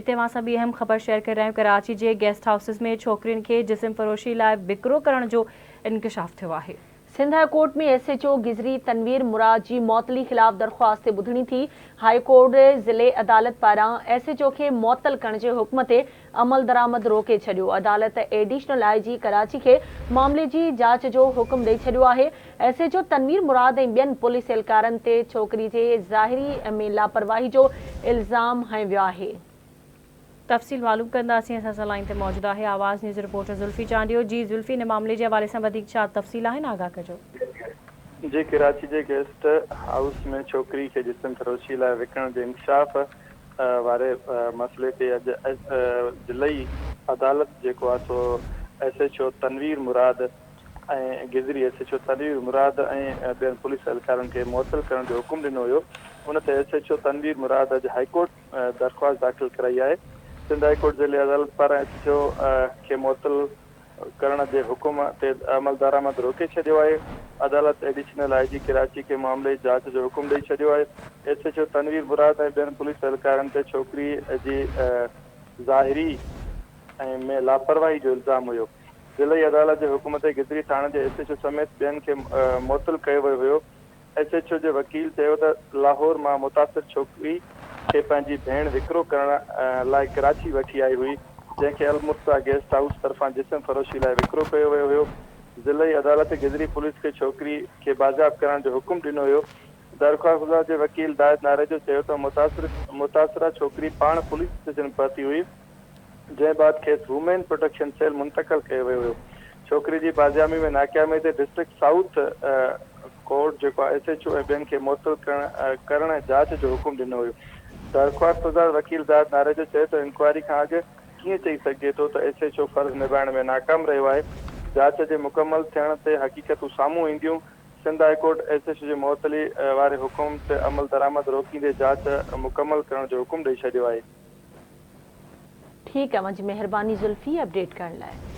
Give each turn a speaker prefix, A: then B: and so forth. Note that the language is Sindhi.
A: هتي اوهان سان ٻي اهم خبر شيئر ڪري رهيا آهيون ڪراچي جي گيسٽ هائوسز ۾ ڇوڪرين کي جسم فروشي لاء وڪرو ڪرڻ جو انڪشاف ٿيو آهي.
B: Sindh high court ۾ S H O Gizri Tanveer Murad جي معطلي خلاف درخواست تي ٻڌڻي ٿي. هاء ڪورٽ ضلعي عدالت پاران ايس ايڇ او کي معطل ڪرڻ جي حڪم تي عملدرآمد روڪي ڇڏيو. عدالت ايڊيشنل I جي ڪراچي کي معاملي جي جاچ جو حڪم ڏئي ڇڏيو آهي. S H O Tanveer Murad ۽ ٻين پوليس اهلڪارن تي ڇوڪري جي ظاهري ۾ لاپرواهي جو الزام هنيو ويو آهي.
A: تفصيل معلوم ڪنداسين اسان سان لائين تي موجود آهي آواز نيوز رپورٽر زلفي چانڊيو جي زلفي ان معاملي جي حوالي سان وڌيڪ ڇا تفصيل آهن آگاهه ڪجو.
C: جي ڪراچي جي گيسٽ هائوس ۾ ڇوڪري کي جسم فروشي لاء وڪڻڻ جي انڪشاف واري مسئلي تي اڄ ضلعي عدالت جيڪو آهي سو S H O Tanveer Murad ۽ Gizri S H O Tanveer Murad ۽ ٻين پوليس اهلڪارن کي معطل ڪرڻ جو حڪم ڏنو هيو ان تي S H O Tanveer Murad اڄ هائيڪورٽ درخواست داخل ڪرائي آهي. سنڌ هائي ڪورٽ ضلعي عدالت پاران ايس ايڇ او کي معطل ڪرڻ جي حڪم تي عملدرآمد روڪي ڇڏيو آهي. عدالت ايڊيشنل I جي ڪراچي کي معاملي جي جاچ جو حڪم ڏئي ڇڏيو آهي. S H O Tanveer Murad ۽ ٻين پوليس اهلڪارن تي ڇوڪري جي ظاهري ۽ ۾ لاپرواهي جو الزام هيو. ضلعي عدالت جي حڪم تي گدري ٿاڻي جي ايس ايڇ او سميت ٻين کي معطل ڪيو ويو هيو. ايس ايڇ او جي وڪيل چيو ته لاهور مان متاثر ڇوڪري کي پنهنجي ڀيڻ وڪرو ڪرڻ لاء ڪراچي وٺي آئي هئي، جنهن کي المرتضيٰ گيسٽ هائوس طرفان جسم فروشي لاء وڪرو ڪيو ويو هيو. ضلعي عدالت گذري پوليس کي ڇوڪري کي بازياب ڪرائڻ جو حڪم ڏنو هيو. درخواستگذار جي وڪيل دائد ناريجو چيو ته متاثره ڇوڪري پاڻ پوليس اسٽيشن پهتي هئي، جنهن بعد کيس وومين پروٽيڪشن سيل منتقل ڪيو ويو هيو. ڇوڪري جي بازيامي ۾ ناڪامي تي ڊسٽرڪٽ سائوٿ ڪورٽ جيڪو آهي ايس ايڇ او ۽ ٻين کي معطل ڪرڻ ڪرڻ ۽ جاچ جو حڪم ڏنو هيو. درخواستگذار وڪيل زاهد ناريجو چيو ته انڪوائري کان اڳ ڪيئن چئي سگهجي ٿو ته ايس ايڇ او فرض نڀائڻ ۾ ناڪام رهيو آهي، جاچ جي مڪمل ٿيڻ تي حقيقتون سامهون اينديون، Sindh high court S H O جي معطلي واري حڪم تي عملدرآمد روڪيندي جاچ مڪمل ڪرڻ جو حڪم ڏئي ڇڏيو آهي.
B: ٺيڪ اوهان جي مهرباني زلفي اپڊيٽ ڪرڻ لاء.